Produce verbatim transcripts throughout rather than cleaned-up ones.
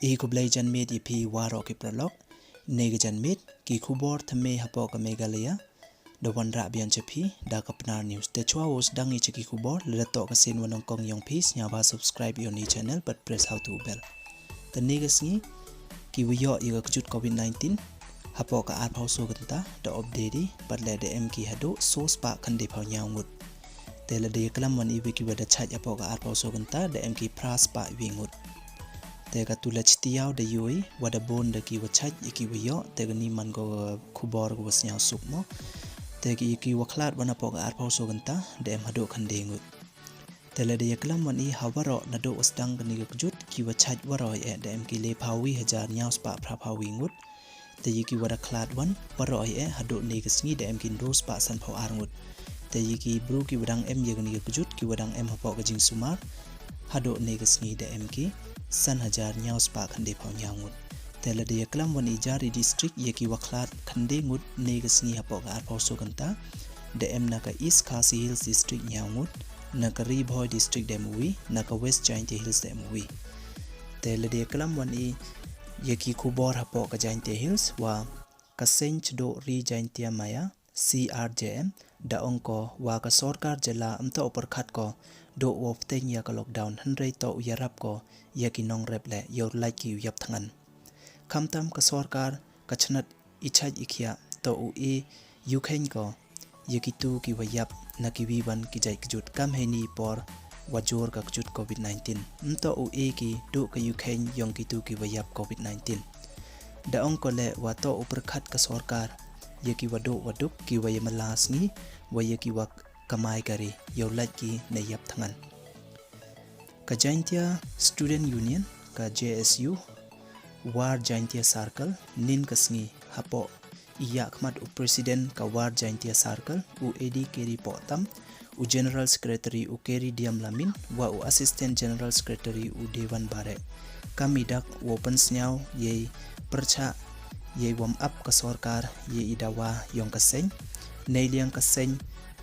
I khublei janmiet ya phi waroh ki paralok. Neka janmiet ki khubor thymme hapoh ka Meghalaya da wanrah biang cha phi da ka Pnar News. Te chwa wow sdang i cha ki khubor, lada toh ka sien wa nyngkong yong phi, sngewbha subscribe ya u ni channel bad press ha u tu u bell. Te neka sngi ki wa yoh ya ka kjut covid-19 hapoh ka arphaw soo kynta da update i, bad le da em ki haduh soo spah khyndai phaw ynñiaw ngut. Te lada ya klam wan i wa ki wa da chait hapoh ka arphaw soo kynta da em ki phra spah wi ngut. Te ka tu la chitiaw da yoh i wa da bun da ki wa chait ya ki wa yoh, te ka ni man ko ka khubor ko wa sngewsuk mo. Te ki, ki wa khlad wan hapoh ka arphaw soo kynta da em haduh khyndai ngut. Te lada ya klam wan i ha waroh naduh wa sdang ka ni ka kjut, ki wa chait waroh i eh da em ki le phaw wi hajar ynñiaw spah phra phaw wi ngut. Te ya ki wa da khlad wan waroh i eh haduh neka sngi da em ki ynru spah san phaw ar ngut. Te ya ki bru ki wa dang em ya ka ni ka kjut, ki wa dang em hapoh ka jingsumar, haduh neka sngi da em ki san hajar ynñiaw spah khyndai phaw ynñiaw ngut. Te lada ya klam wan i jar i district ya ki wa khlad khyndai ngut neka sngi hapoh ka arphaw soo kynta, da em na ka East Khasi Hills District ynñiaw ngut, na ka Ri Bhoi District da em u wi, na ka West Jaintia Hills da em u wi. Te lada ya klam wan i ya ki khubor hapoh ka Jaintia Hills, wa ka seng chdoh Ri Jaintia Maya, C R J M, da ong ko wa ka sorkar jylla ym toh u pyrkhat ko duh wow pteng ya ka lockdown, hynrei toh u yarap ko ya ki nongrep le yow lait ki u yap thngan. Khamtam ka sorkar ka chnat i chait i khiah toh u e yukheiñ ko ya ki tu ki wa yap na ki wi wan ki jait kjut, kam heini por wa jur ka kjut covid-19. Ym toh u e ki duh ka yukheiñ yong ki tu ki wa yap covid-19. Da ong ko le wa toh u pyrkhat ka sorkar ya ki wa duh wa duk, ki wa ya mala sngi, wa ya ki wa kamai kari, yow lait ki ne yap thngan. Ka Jaintia Student Union, ka J S U, War Jaintia Circle, nin ka sngi hapoh i ya khmat u President ka War Jaintia Circle, u A D Keri Pohtam, u General Secretary u Keri Diam Lamin, wa u Assistant General Secretary u Dewan Bare, kam i dak wow pynsngew yei pyrchah yei wam ap ka sorkar yei i dawa yong ka seng. Neiliang ka seng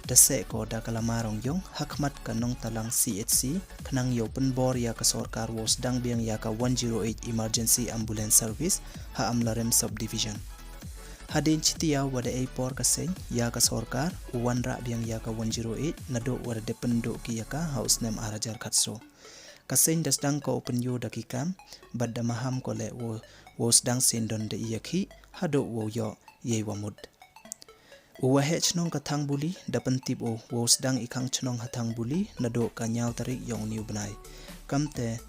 da seh ko da ka lama rong yong ha khmat ka Nongtalang C H C, khnang yow pynbor ya ka sorkar wow sdang biang ya ka one zero eight Emergency Ambulance Service ha Amlarem Subdivision. Hadien chitiaw wa da ei por ka seng ya ka sorkar u wanrah biang ya ka one zero eight, naduh wa da dep pynduh ki ya ka ha u snem ar hajar khatsoo. Ka seng da sdang ko u pynyoo da ki kam, bad da maham ko le wow, wow sdang sien don da i ya ki haduh wow yoh yei wa mut. U waheh chnong ka Thangbuli da pyntip u wow sdang i khang chnong ha Thangbuli naduh ka ynñiaw tarik yong u ni u bnai. Kamte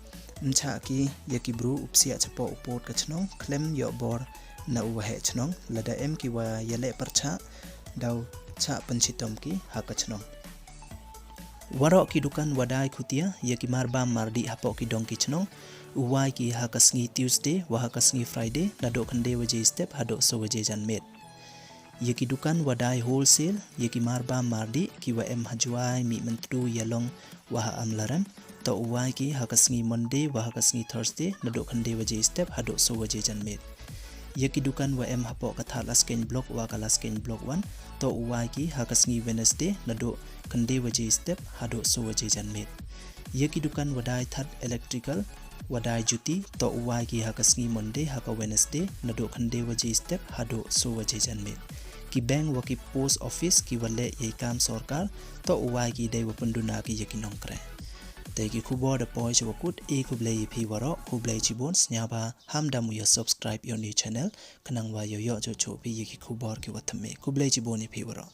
ym chah ki ya ki bru u psiah chapoh u pud ka chnong khlem yoh bor na u waheh chnong, lada em ki wa yaleh pyrchah daw chah pynchitom ki ha ka chnong. Waroh ki dukan wa dai khutia ya ki marbam mardih hapoh ki dong ki chnong, u wai ki ha ka sngi Tuesday wa ha ka sngi Friday naduh khyndai waje step haduh soo waje janmiet. Ya ki dukan wa dai wholesale ya ki marbam mardih ki wa em ha Jwai, Mihmyntdu, Ialong wa ha Amlarem, toh u wai ki ha ka sngi Monday wa ha ka sngi Thursday naduh khyndai waje step haduh soo waje janmiet. Ya ki dukan wa em hapoh ka Thadlaskein Block wa ka Laskein Block one, toh u wai ki ha ka sngi Wednesday naduh khyndai waje step haduh soo waje janmiet. Ya ki dukan wa dai thad electrical wa dai juti, toh u wai ki ha ka sngi Monday ha ka Wednesday naduh khyndai waje step haduh soo waje janmiet. Ki bank wa ki post office ki wa leh yei kam sorkar, toh u wai ki dei wa pynduna ki ya ki nongkreh. Te ki khubor da poi cha wa kut, e khublei ya phi waroh, khublei chibun, sngewbha ham dam u ya subscribe ya u ni channel, khnang wa yow yoh choh choh phi ya ki khubor ki wa thymme. Khublei chibun ya phi waroh.